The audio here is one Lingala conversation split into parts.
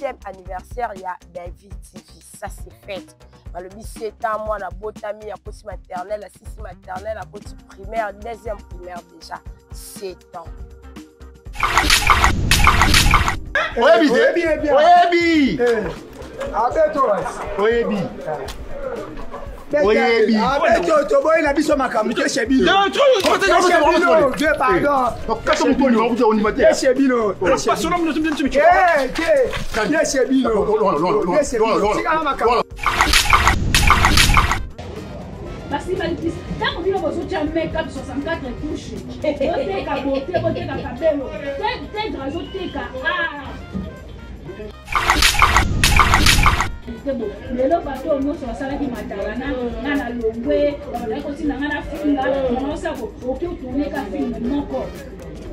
7e anniversaire ya Bellevue TV. Ça c'est fait. Balobi 7 ans mwana botami akoti maternelle, asisi maternelle, akoti primaire, deuxième primaire déjà. 7 ans. Oyebi te? Oyebi. Oyebi. Oyebi. Abeto toboyi na biso makambo te chez bino. Pardon. Chez bino. Chez bino. Tika makambo. Basi ntango bino bozotya makeup 64 couche boteka bote boteka kabelo tedre azoteka lelo bato oyo nyonso basalaki matalana nga na longwe babandaki kotinda nga na finga naosako oki otourne ka filme moko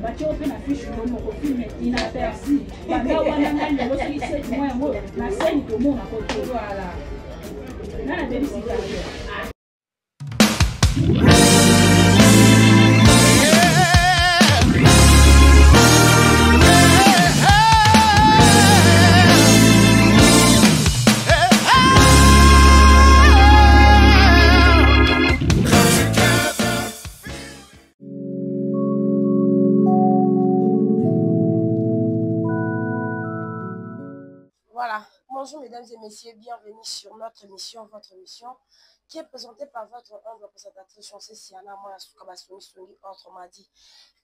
batie yo mpe na fiche yo moko filme inaperci banda wana ngai lelo soki seti mwa yango na seni tomona kote nga nabebisi kaka. Voilà, bonjour mesdames et messieurs, bienvenue sur notre émission, votre émission qui est présentée par votre humble présentatrice Chancé Siana, moi, Songi Songi, autrement dit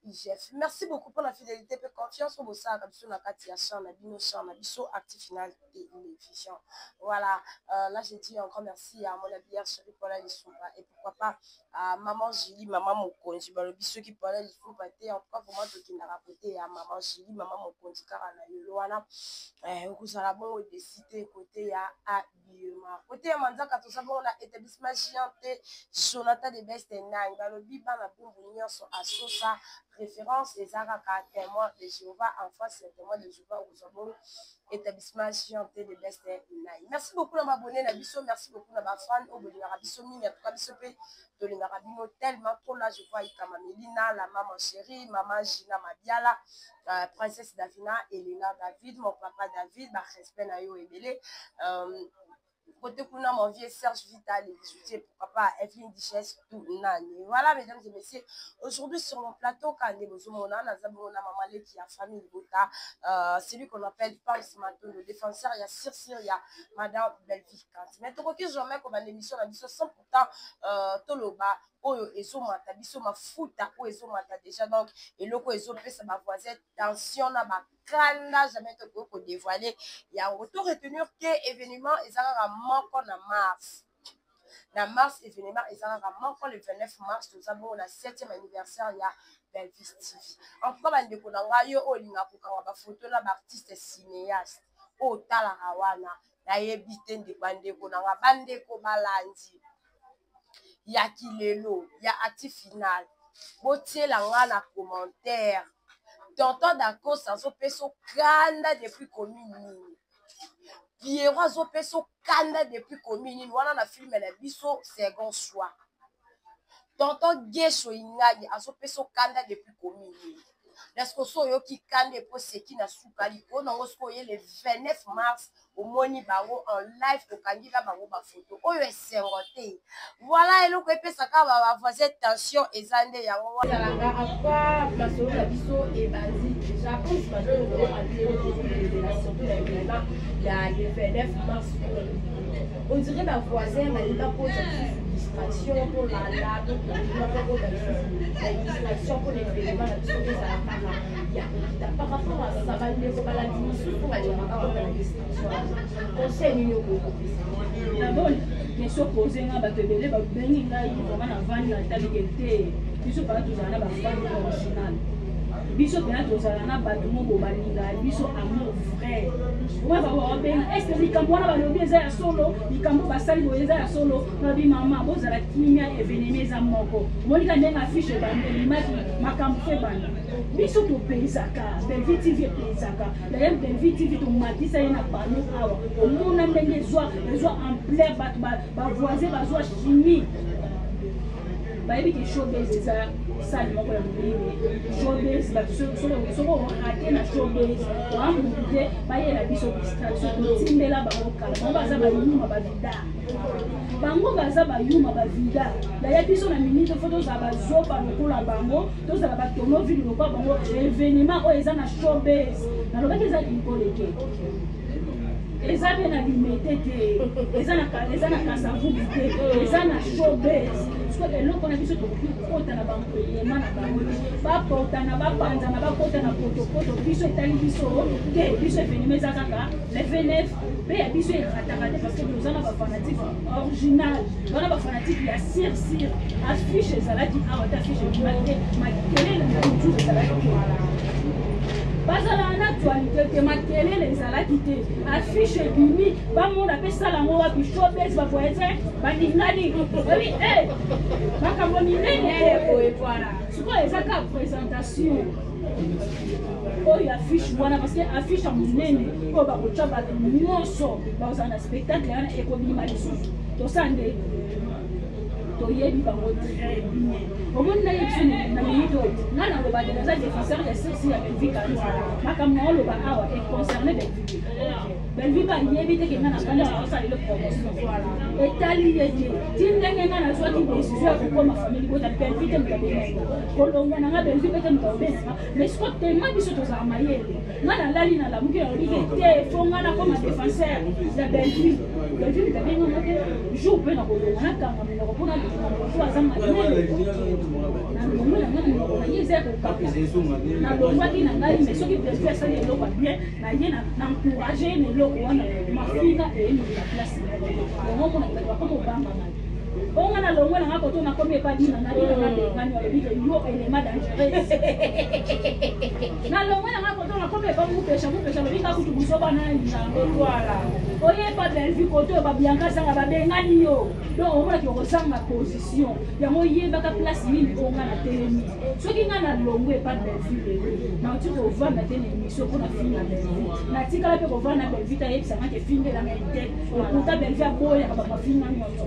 IGF. Merci beaucoup pour la fidélité et confiance au Bossa, Biso na kati ya chaîne, na bino chaîne, na biso Actu Final Télévision. Voilà, là j'ai dit encore merci à mon habilleur chéri Paula Lissouba et pourquoi pas à maman Julie, maman Mokonzi, balobi soki Paula Lissouba te, en tout cas vraiment tokendaka côté ya maman Julie, maman Mokonzi kaka na yolo wana, okozala bongo décité côté ya habillement. Côté ya manzaka toza bongo na établissement géant Jonathan de Best Nine, balobi bana bumbu nyonso asosa référence eza kaka témoin de Jéhovah, en face ya témoin de Jéhovah okozwa bongo établissement géant de Best Nine. Merci beaucoup na abonné na biso, merci beaucoup na ba fan oyo bolingaka biso mingi, en tout cas biso pe tolingaka bino tellement trop. Là je vois Ikama Melina, la maman chérie, maman Gina Mabiala, princesse Davina, Elena David, mon papa David, ba respect na yo ebele. Côté kuna mon vieux Serge Vital et bijoutier, pourquoi pas Evelyne Duchesse tout nani. Voilà mesdames et messieurs, aujourd'hui sur mon plateau Kande Bozomona, Nazabona maman Leki ya famille Bota, celui qu'on appelle Paul Mato, le défenseur, il y a Sir Sir, il y a Madame Bellevue Kanti. Mais tokoki jamais comme l'émission na biso sans pourtant toloba oyo ezomata biso mafuta oyo ezomata déjà, donc eloko ezopesa ba voisin tension na ba kanda jamais tokoki kodévoiler yango. To retenir que événement eza kaka moko na mars, na mars événement eza kaka moko le 29 mars, toza bongo na 7e anniversaire ya Bellevue TV. En tout cas bandeko na ngai, yo oyo olingaka kokanga bafoto na baartiste cinéaste oyo otalaka wana, nayebi te ndeko, bandeko na ngai, bandeko balandi ya kilelo ya Actu Final, botiela nga na commentaire tonton Dacos azopesa okanda depuis commune nini, Pierrot azopesa okanda depuis commune nini wana na filme na biso second choix, tonton Gesho Ingani azopesa okanda depuis commune nini. Est-ce que so oyoki kanda epo seki na suka likolo nango, soki oye le 29 mars omoni bango en live, okangi na bango bafoto oyo esengo te. Voilà, eloko epesaka ba voisin tension eza nde yango wana. Ezalaka après masolo na biso ebandi déjà mpona matelo, surtout na événement ya le 29 mars. On dirait ba voisin balingi bakota lisusu distraction mpona bakota lisusu na distraction mpona événement na biso ezala kaka ya kokita. Par rapport à ça, bandeko balandi misusu balingaka bakota na distraction, conseil nini okokopesa? D'abord, question posé nga, bato ebele babengi ngai vraiment navandi na talike te. Biso mpena tozala na bafan original, biso mpena tozala na bato moko balingaka biso amour vrai. Oyo bango babenga est ce likambo wana balobi eza ya solo, likambo basali boye eza ya solo? Nabi mama, bozala kimia, événement eza moko. Omonika ndenge affiche ebanda ebimaki, makambo fo ebanda. Biso topesaka Bellevue TV, epesaka d'ailleurs Bellevue TV, tomatisa ye na panneau awa, omona ndenge ezwa ampleur, bato bavoisin bazwa chimie. Bayebi ke showbiz eza salle moko ya monene. Showbiz, bato soki orate na showbiz, oa mutu te, bayela biso distraction, totimbela bango kala. Bango baza bayuma bavida, bango baza bayuma bavida. Yaya, biso na minute fo tozala bazoba lokola bango, tozala batono vide lokola bango. Événement oyo eza na showbiz, nalobaki eza likole te, eza mpe na Limete te, eza na Kasavubu te, eza na showbiz. Siko eloko na biso, tokoki kokota na bampeyema na bango te. Baportana, bapanzana, bakota na potopoto, biso etali biso te. Biso événement eza kaka le 29, mpe ya biso erataka te, parce que toza na bafanatique original, wana bafanatique ya sûr sûr. Affiche ezalaki awa te, affiche ebimaki te, makelele na youtube ezalaki te, bazalaka na actualité te, makelele ezalaki te. Affiche ebimi, bamona mpe sala yango wapi? Showbiz, bavoisin baningani, obi e makambo minene boye. Sikoyo eza kaka présentation oyo affiche wana, parce que affiche ya monene oyo bakotya bato nyonso bakozala na spectacle wana ekobima lisusu. Tosala nde toyebi bango très bien. Omoni, nayebi biso na minute oyo, nga naloba te, naza défenseur ya sirsi ya Belvi Kandi. Makambo na oloba awa econcerne Belvi te. Belvi bayebi te ke nga na kanda osala lelo promotion, etali ye te. Ti ndenge nga nazwaki décision ya kokoma famille libota, Belvi te moto abenanga kolongwa na nga, Belvi mpe te moto abenanga. Mais siko tema biso tozala mayele. Nga nalali, nalamuki, nalobi ke te, fo nga nakoma défenseur ya Belvi. Belvi moto abenganga te. Jour mpe na kolongwa, nakanga monoko mpona moto aza mayele. Nalongwe na nga, monoko na ye eza ya kokanga. Nalongwaki na ngai, mais soki Belvi asali eloko ya bien na ye, na encourage ye na eloko wana. Mafinga eyemeli na place yango, omona bato bakoma obanga ngai. Onga nalongwe na nga koto, nakomi epa Dina na Dina, nabengani, alobi ke yo élément dangereux. Nalongwe na nga koto, nakomi epa Mupesha. Mupesha alobi nga kutu buzoba na nalinga yango. Oyepa Belvi koto oyo babianka zanga babengani yo. Donc omonaki okozanga position yango, oyebaka place nini oyo nga na telemi. Soki nga nalongwe epa Belvi lelo, nauti kovanda te na émission mpona finga Belvi. Natikala mpe kovanda na Belvi te, ayebisanga ke fingelanga te. Lokuta, Belvi aboyaka bamafinga nyonso,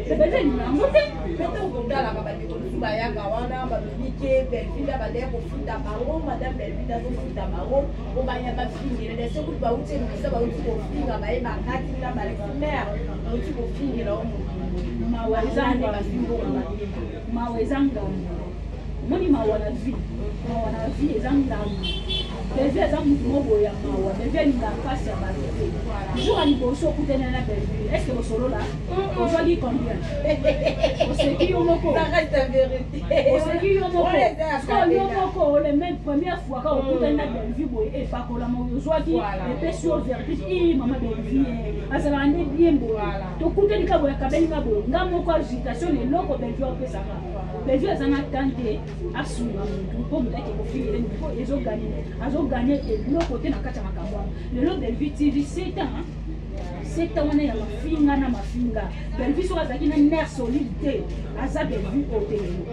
Belvi elinga yango te. Mpe ntango totalaka, bandeko mosusu bayaka wana, balobi ke Belvida bandeki kofuta bango, madame Belvida azofuta bango po baya bafingela. Dese kutu bauti emisa, bauti kofinga, baye bakati na baleki mare, bauti kofingela o motu. Mawa eza ngambo, mawa eza ngambo. Omoni, mawa na vie, mawa na vie eza ngambo. Belvi aza motu mo boye ya mawa. Belvi alingaka mpasi ya bato te. Jour ya liboso okutani na Belvi, est ce que bosolola? Ozwaki combien? Oseki yo moko, oseki yo moko. So yo moko, le même première fois ka okutani na Belvi boye, epakolama oyo ozwaki epesi yo vertige. I mama Belvi azalaka nde bien boye. Tokutani ka boye, akabeli nga boye, nga moko agitation na eloko Belvi apesaka. Belvi aza na tan te asunga motu mpo moto ake kofingele motu mpo ezoganye, azoganye eloko te na kati ya makambo wana. Lelo Belvi TV 7 ans, 7 ans wana ya mafinga na mafinga. Belvi soki azalaki na nerf solide te, aza Belvi oyo te lelo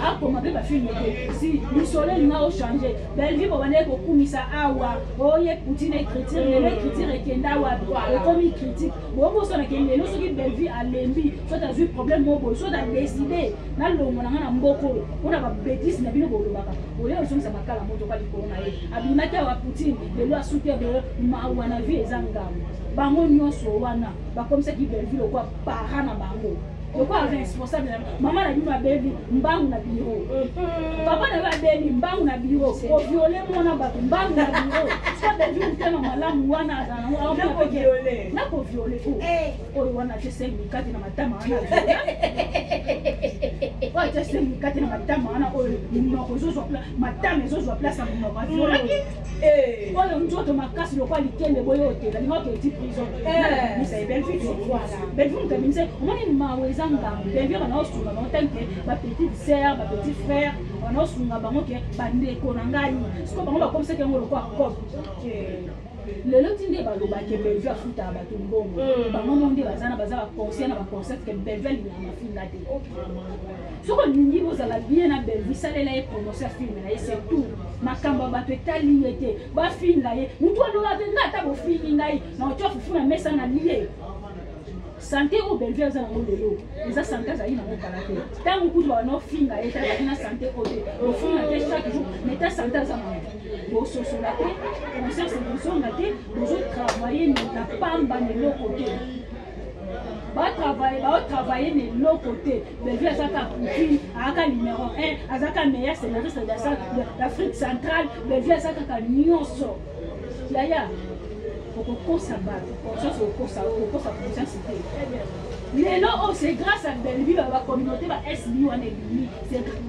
akoma mpe bafilme te. Si lisolo elinga ochange, Belvi bobandaki kokumisa awa oye Poutine écriture, lelo écriture ekenda wapi? Ekomi critique. Bobosanake lelo soki Belvi alembi, soki azwi problème mo boye, soki adécide nalongo na nga na mboka oyo mpona babêtises na bino bolobaka, oye ozongisa makala moto kwa likolo na ye. Abimaki awa Poutine, lelo asuki ebele. Mawa na vie eza ngambo. Bango nyonso wana bakomisaki Belvi lokwa para na bango, lokola responsable na mama na bino. Abebi mbangu na biro, papa na yo abebi mbangu na biro, oviole mwana bato mbangu na biro. So Belvi motema malamu wana azala nango, nakoviole oyo wana atie se mikate na matama wana, oyo atie se mikate na matama wana, oyo monoko ezozwa matama, ezozwa place ya monoko, aviolaki oyo nzoto makasi lokola likende boye, otela linga oketi prison. Nabimisa ye Belvi te, Belvi moto abimisa. Omoni, mawa eza ngambo. Belvi bana osunga bango tanke bapetite sœur, bapetit frère, bana osunga bango ke bandeko na ngai. Siko bango bakomisaki yango lokola cope. Lelo ti nde balobaki Belvi afutaka bato mbongo. Bango mo nde baza na baza baconscient na baconcept ke Belvi alingaka mafinga te. Soki olingi bozala bien na Belvi, salela ye promotion ya filme na ye, c'est tout. Makambo ya bato etali ye te. Bafinga ye, motu aloba te. Nga ata bofingi ngai, na otya fufu na mesa na lie. Santé oyo Bellevue aza nango lelo eza santé azali nango kala te. Ntango kutu banofinga ye te, azali na santé oyo te, bofinga te chaque jour, mais ta santé aza nango, bososola te, conscience ekozonga te, bozotravaille na pamba na eloko te, batravaille, baotravaille na eloko te. Bellevue aza kaka poutine, azaka numéro 1, azaka meilleur scénariste d'Afrique centrale. Bellevue aza kaka nyonso. Yaya, okokosa bato conscience, okokosa, okokosa conscience te. Lelo oyo c'est grâce à Bellevue bacommunauté ba SB wana ebimi,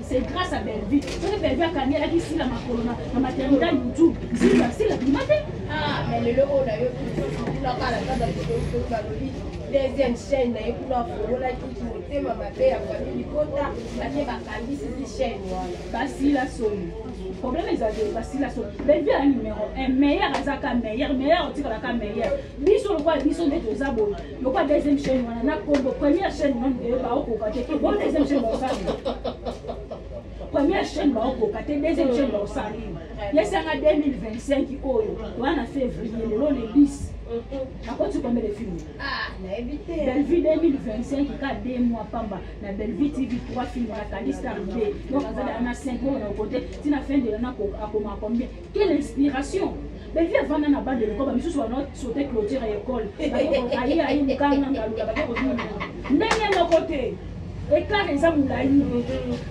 c'est grâce à Bellevue. Soki Bellevue akangelaki Sila makolo na maternité ya YouTube, Sila, Sila bima te. Ah, mais lelo oyo nayoki lisusu kuna kaka na kati ya biso balobi deuxième chaîne na ye kuna afongolaki motema mabe ya famille libota, bake bakangisi chaîne wana. Basila soni, problème eza te, basila soni. Bellevue ya numéro 1, meilleur, aza ka meilleur, meilleur, otikala ka meilleur. Biso lokola biso nde toza boye, lokola deuxième chaîne wana na kombo première chaîne nano baokoka te, bo deuxième chaîne baosala, première chaîne baokoka te, deuxième chaîne baosala nini? Yesanga 2025 oyo toza na février, lelo le 10, nakoti combien de films? Ah, nayebi te. Bellevue 2025 ka 2 mois pamba na Bellevue TV, 3 films na Kandi Star 2, donc aza na 5 oyo na kote ntina fin de l'année akoma combien? Quelle inspiration! Bellevue avanda na bande l'école, bamisusu bana saute clôture ya école, aye aye mokanga ngalula, bake kozonga ndenge moko te, écart eza molai.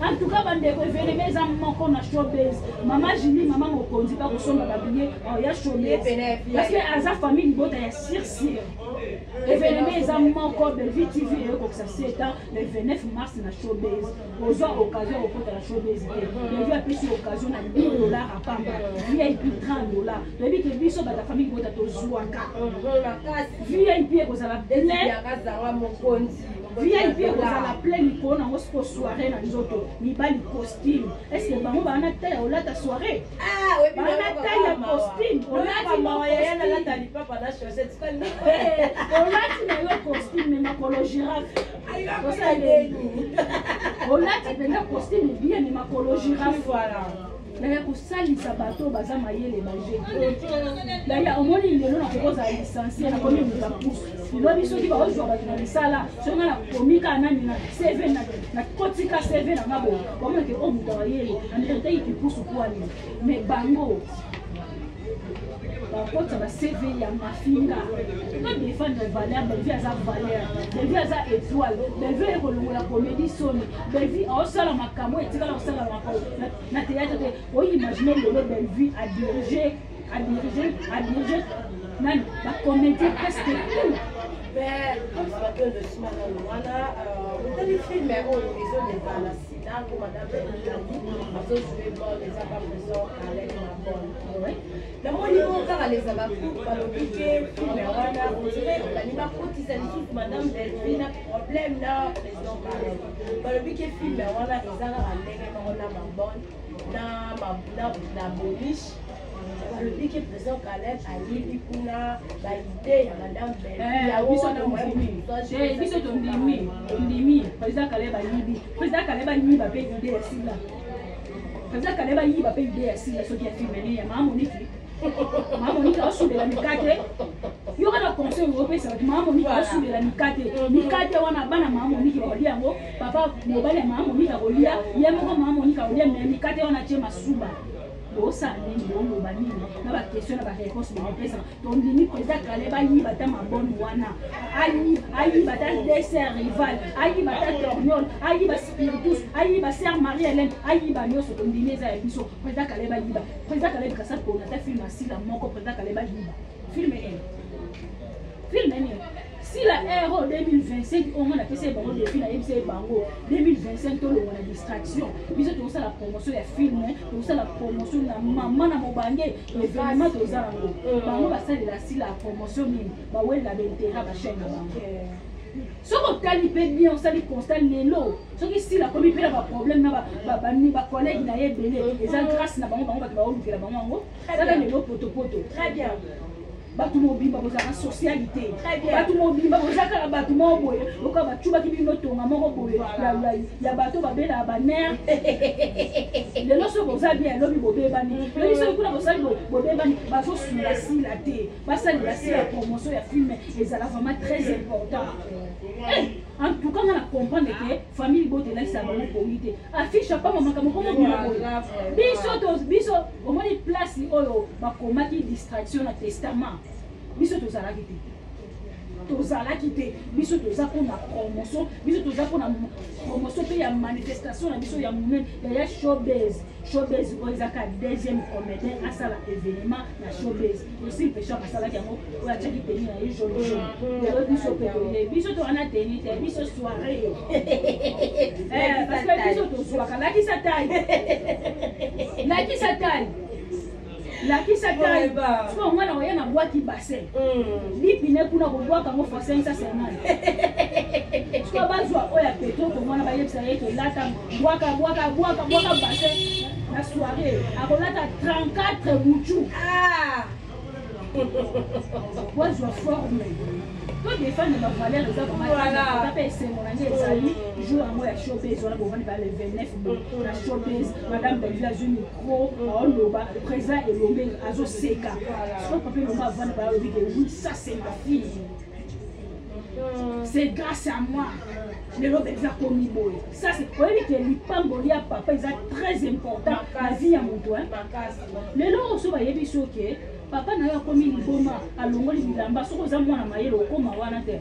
En tout cas bandeko, événement eza moko na Showbase. Mama Julie, mama mokonzi, bakosomba babillet ya Showbase parce que aza famille libota ya sir sir. Événement eza moko, Bellevue TV eyokokisa 7 ans le 29 mars na Showbase. Ozwa occasion okota na Showbase te, Bellevue apesi occasion na 10 $ apamba, VIP 30 $. Toyebi ke biso bato ya famille libota tozwaka VIP, ekozala plein. Yakazanga mokonzi. VIP ekozala plein likolo nango. Siko soirée na nzoto, mibali costume, est ce que bango baa na taille ya olata soirée? Baa na taille ya costume? Olati mawa yaya, nalata lipapa na chaussette. Olati na yo costume mais makolo girafe. Olati mpenza costume bien mais makolo girafe. Voilà. Naya kosalisa bato oyo baza mayele baje. Yaya, omoni lelo nakokozala licencié, nakomi moto pusu, lobi soki baozwa bato na misala, soki nga nakomi kaka nani na CV, nakotika CV na nga boye, bamonake oyo moto mayele ameritaki kipusu kwani. Mais bango bakota ba CV ya mafinga. To défendre valeur Bellevue, aza valeur, Bellevue aza étoile, Bellevue ekolongola comédie soni. Bellevue aosala makambo etikala kosala makambo na théâtre te. Oimagine lelo Bellevue adirige, adirige, adirige nani, bacomédien presque tout. Mais bato nsima nano wana, otali film oyo ezoleka na sida ko madame Kandi azojouer bonne, eza pas présent Alec Mabonne. Namoni mo kaka leza bacoup, balobi ke film wana on dirait balingi bakotisa lisusu madame Bellevue na problème na président Caleb. Balobi ke film wana eza kaka ndenge moko na Mabonne na Boniche. Balobi ke président Caleb ayibi kuna baidée ya madame Bellevue. Biso tondimi, tondimi président Caleb ayibi. Président Caleb ayiba mpe idée ya Sila. Président Caleb ayiba mpe idée ya Sila. Soki ya film ne ya Mama Moniki, Mama Moniki aosubela mikate, yoka na conseil opesa bato. Mama Moniki aosubela mikate, mikate wana bana Mama Moniki bakolia yango, papa mobali ya Mama Moniki akolia, ye moko Mama Moniki akolia, mais mikate wana tie masuba. Bosala nini? Boloba nini na baquestion na baréponse baopesaka? Tondimi président Caleb ayiba ata mabone wana, ayiba ata dessert rival, ayiba ata torniol, ayiba spiritus, ayiba sœur Marie Hélène, ayiba nyonso, tondimi eza ya biso. Président Caleb ayiba, président Caleb kasa pona ata film asila moko. Président Caleb ayiba film ene, film nini? Sila ero 2025 oyo nga napesa ye bango défi, nayebisa ye bango 2025 tolongwa na distraction. Biso tokosala promotion ya film, tokosala promotion na mama na mobange. Événement toza yango, bango basalela Sila ya promotion nini? Bawelela baintérêt bachaîne na bango. Soki otali mpe bien, osali constat lelo, soki Sila akomi mpe na baproblème na bacollègue na ye ebele, eza grâce na bango. Bango bato baolukela bango yango. Tala lelo potopoto. Très bien. Bato mobimba bozalaka socialité, bato mobimba boza kaka bato moko boye, lokola bacubaki bino tonga moko boye ya bato babelaka baner. Lelo soki boza bien, lobi bobebani, lobi soki kuna bosali bobebani. Bazosunga Sila te, basalela Sila promotion ya film ezala vraiment très important. En tout cas, nga na comprendre ke famille libota elakisa bango pongi te, affiche apamba makambo komo bima boye. Biso to biso omoni place oyo bakomaki distraction na testament, biso tozalaki te, tozalaki te. Biso toza mpona promotion, biso toza mpona promotion mpe ya manifestation na biso ya monene ya showbase. Showbase oyo ezaka deuxième comédien asala événement na showbase aussi. Peshak asalaki yango, oyo atiaki tenue na ye jaune jaune. Lelo biso mpe toye, biso to wana tenue te, biso soirée, parce que biso tozwaka. Lakisa taille, lakisa taille, lakisa taille. Sikoyo mwana oya na bwaki bassin lipine kuna kobwaka yango fois 550. Sikoyo bazwa oyo ya petro komwana, bayebisa ye tolata, bwaka, bwaka, bwaka, bwaka bassin na soirée, akolata 34 butu wazwa forme to défendre bavaleur. Eza vraiment mpe esengo na nge ezali jour yango ya showbase wana bovandi ba le 29 bo na showbase. Madame Bellevue azwi micro, aoloba, président Elombe azoseka. Sikoyo papa Elombe avanda, balobi ke oui, ça c'est ma fille, c'est grâce à moi lelo Bellevue akomi boye. Ça c'est oyebi ke lipamboli ya papa eza très important na vie ya moto. Lelo oyo so bayebi so ke papa na yo akomi liboma, alongoli bilamba, soki oza mwana mayele okóma wana te.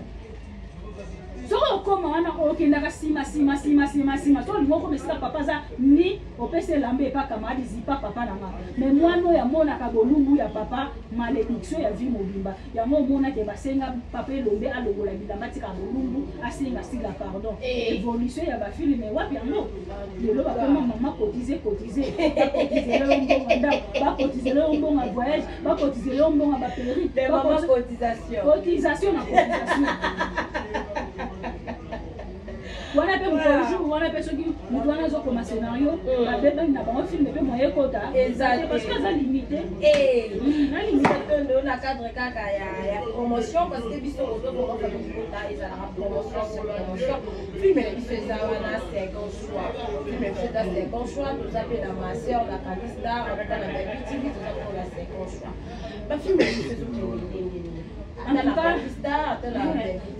Soki okóma wana, okendaka nsima, nsima, nsima, nsima, nsima. Soki olingi okóma esika papa aza ni opesa elamba epa camarade, zipa papa na nga. Mais mwana oyo amonaka bolumbu ya papa, malédiction ya vie mobimba. Yango omonake basenga papa Elombe alongola bilamba, tika bolumbu, asenga Sila pardon. Évolution ya bafilme wapi yango? Lelo bakoma mama cotiser, cotiser, bakotizele yo mbongo ndako, bakotizele yo mbongo ya voyage, bakotizele yo mbongo ya baperruque. Cotisation na cotisation wana mpe mokolo jour wana mpe soki moto wana azokoma scénario, babebani na bango, film mpe moye ekota parce que aza limité. Na limité na cadre kaka ya promotion, parce que biso ozokoma famille kota ezalaka promotion sur promotion. Film na biso eza wana second choix, film na biso eza second choix. Toza mpe na ma sœur na Kanistar, ata na Baby TV, toza mpona second choix. Bafilm na biso ezokende ndenge nini? En tout cas,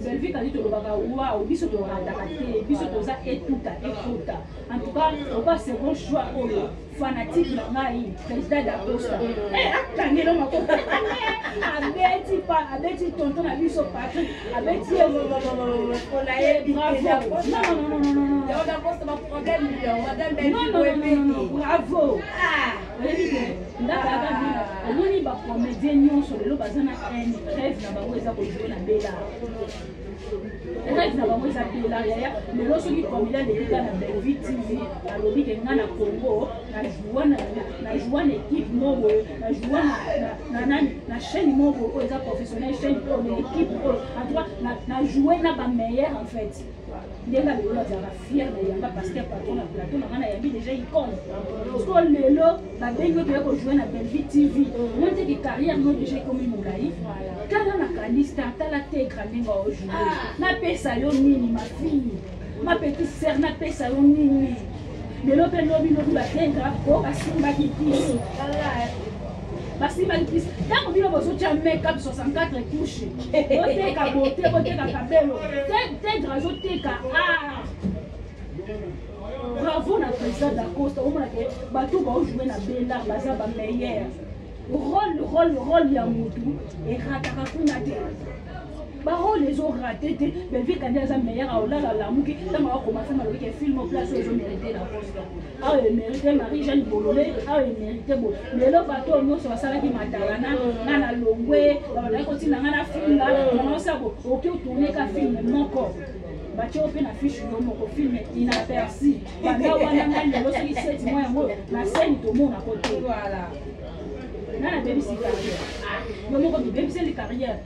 Bellevue Kandi tolobaka waw, biso torataka te, biso toza etuta ekota. En tout cas, oba second choix oyo, fanatique na ngai président Dacosta akangelo mako, abeti pa, abeti tonton na biso Patrick, abeti ye bravo. Non, non, non, non, non, non, non, non, non, bravo. Ndakaka omoni bacomédien nyonso lelo baza na un rêve na bango, eza kojouer na Bela. Rêve na bango eza Bela. Yaya, lelo soki comédien aleki na Bellevue TV, alobi ke nga na Congo na joua na équipe moko boye, na joua na chaîne moko boye oyo eza professionnel, chaîne oyo na équipe oyo, en tout cas na joue na bameilleur. En fait, ndenge lelo azalaka fier na yamba pasteur patron na plateau na ngai, nayambi déjà icône. Parce lelo babengi oyo toya kojouer na Bellevue TV, omoni teke carrière no déjà ekomi molai. Tala na Kanista, tala Tegra ndenge aojoue. Napesa yo nini, ma fille, ma petite sœur? Napesa yo nini lelo? Mpe lobi lobi bategra oyo basimbaki kisi, basimbaki kisi. Ntango bino bozotya make-up 64 couche, boteka bote, boteka kabelo, Tegra azoteka art. Bravo na président Dacosta. Omonake bato baojoue na Bela baza bameilleur rôle, rôle, rôle ya motu erataka kuna te, barôle ezorater te. Bellevue Kandi aza meilleur, aolala lamuki ntango akoma film, alobi ke film place oyo ezomérite Dacosta, awa emérite Marie Jeanne Bolole, awa emérite bo. Lelo bato oyo nyonso basalaki matalana nga na longwe, babandaki kotinda nga na finga mama osabo oki otourne ka film moko, batie yo mpe na fiche yo moko, film inaperçu. Banda wana ngai lelo soki 7 mois yango na scène tomonako te. Nani abebisi carrière? Yo moko mibebiseli carrière.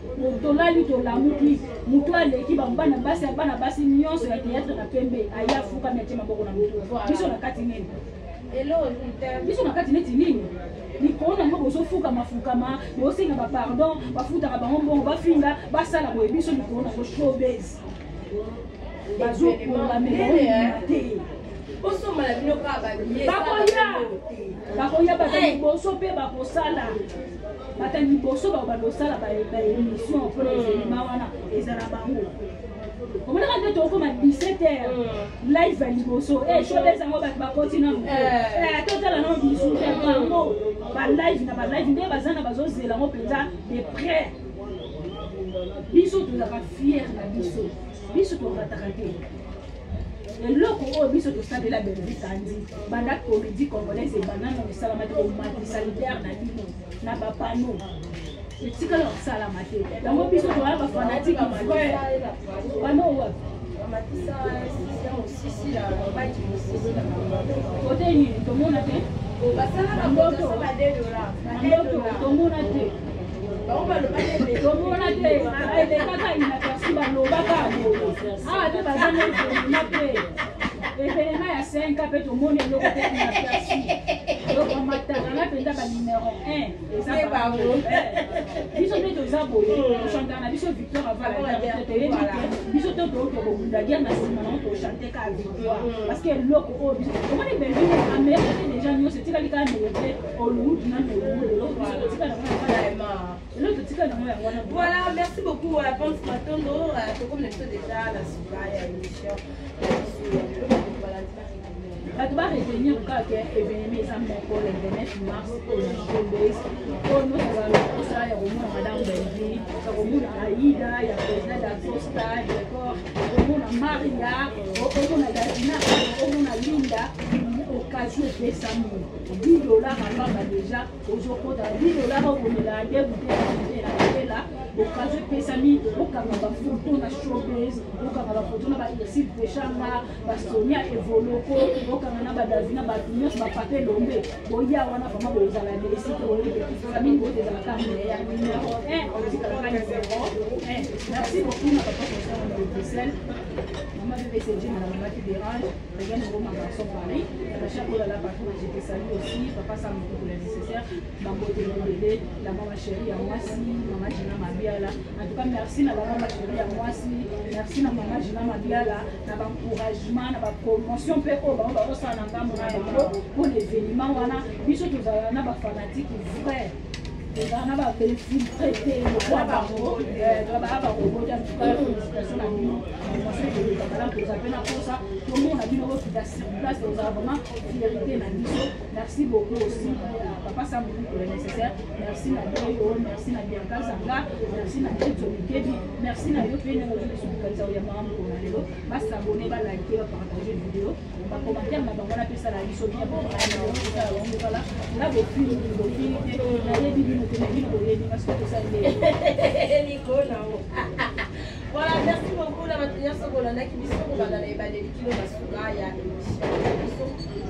Tolali tolamuki, moto aleki bana basi bana basi nyonso ya théâtre na pembe, aye afukami atie maboko na motu. Biso na kati nini? Biso na kati neti nini? Likolo nango bozofukama fukama, bosenga bapardon, bafutaka bango mbongo, bafinga, basala boye. Biso likolo nango showbiz bazokonga me te. Bosomba bino kaka babillet. Bakoya, bakoya bata liboso mpe bakosala bata liboso, bakosala baémission mpona événement wana ezala bango. Omonaka nde tokoma 17 heures, live ya liboso showbiz yango, bato bakoti nano, totala nano bisu te. Bango balive na balive nde baza na bazozela yango mpenza de près. Biso tozalaka fier na biso, biso torataka te eloko oyo biso tosalela. Bellevue Kandi, banda comédie congolaise ebanda na kosalama te, komatisa leader na bino na bapano etikala kosalama te. Yango biso toya bafanatiques vrai. Pano wapi? Kote nini? Tomona te. Ndoto tomona te, tomona te. Elekaka inaperçu, balobaka boye awa te. Baza na événement mpe événement ya 5 mpe tomoni eloko te, inaperçu. Donc bamataka na mpenza banuméro 1 eza bango. Biso nde toza boye, tochantaka na biso victoire avant la guerre. Toyebi te, biso to toyoki kobunda guerre na nsima nango, tochante kaka victoire, parce que eloko oyo biso omoni, Bellevue amérite déjà nyonso. Etikali kaka mérite Hollywood na Nollywood. Eloko biso totikali yango, eloko totikali yango, yango wana. Voilà, merci beaucoup à Pons Matondo. Comme nous déjà la suka ya émission ya biso ya lelo, bato baretenir kaka événement eza moko le 29 mars oyo na showbase oyo nyonso azala kosala ya komona madame Bellevue, ya komona Aida ya président d'Acosta Décor, komona Maria, omona Davina, omona Linda. Occasion epesami, 10 $ apamba déjà ozokota 10 $ okomela de bouteille na kapela. Occasion epesami, okanga bafoto na showbase, okanga bafoto na bairsi Peshanga, basonia Evoloko, okanga na badavina, bato nyonso, bapapa Elombe. Boya wana vraiment bozala déçus te. Boyebi famille bote ezalaka ya numéro 1, otikalaka numéro 1. Merci beaucoup na papa Concert de Bruxelles, mama BBCG na mama qui dérange, Regarde Roma garçon Paris, Sacha Olala patron, je te salue aussi, papa Sam pour le nécessaire, Bambote Bébé, la maman chérie ya mwasi, maman Gina Mabiala. En tout cas, merci na la maman chérie ya mwasi, merci na maman Gina Mabiala, na ba encouragement, na ba promotion pe oyo bango bazosala na ngambo na bango pour l'événement wana. Biso tozala na ba fanatique vrai, tozala na bainfiltré te lokwa bango, baa barobots. En tout cas, félicitation na bino, promotion ekoleka malamu. Toza mpe na posa tomona bino bokita sur place, tozala vraiment fierté na biso. Merci beaucoup aussi à papa Sambouli pour le nécessaire. Merci na Doyo, merci na Bianca Zanga, merci na Tetso Mikebi, merci na yo mpe ndenge ozoli soki kanisa oyambaka mokolo na lelo. Bas'abonner, balike, bapartage vidéo, bacommentaire na bango napesala biso bien. Osala bango mosala nga bofili bofili te, nayebi bino te, bino boyebi parce que tosali. Likolo nango. Voilà, merci beaucoup na bato nyonso bolandaki biso kobanda na ebandeli kino na suka ya émission na biso.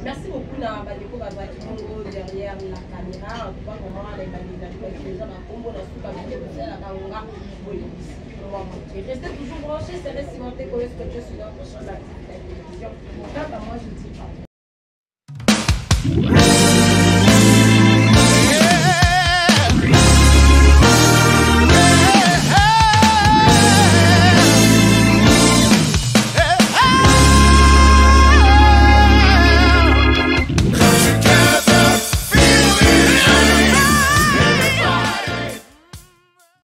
Merci beaucoup na bandeko bazalaki bongo derrière la caméra. En tout cas, vraiment, na ebandeli na bino déjà bakombo, na suka mike kosalaka ngonga bolebisi mwa moke. Restez toujours branchés, c'est Cimenté Koyo Scotché sur notre chaîne d'activité télévision. Kaka moi je dis pas.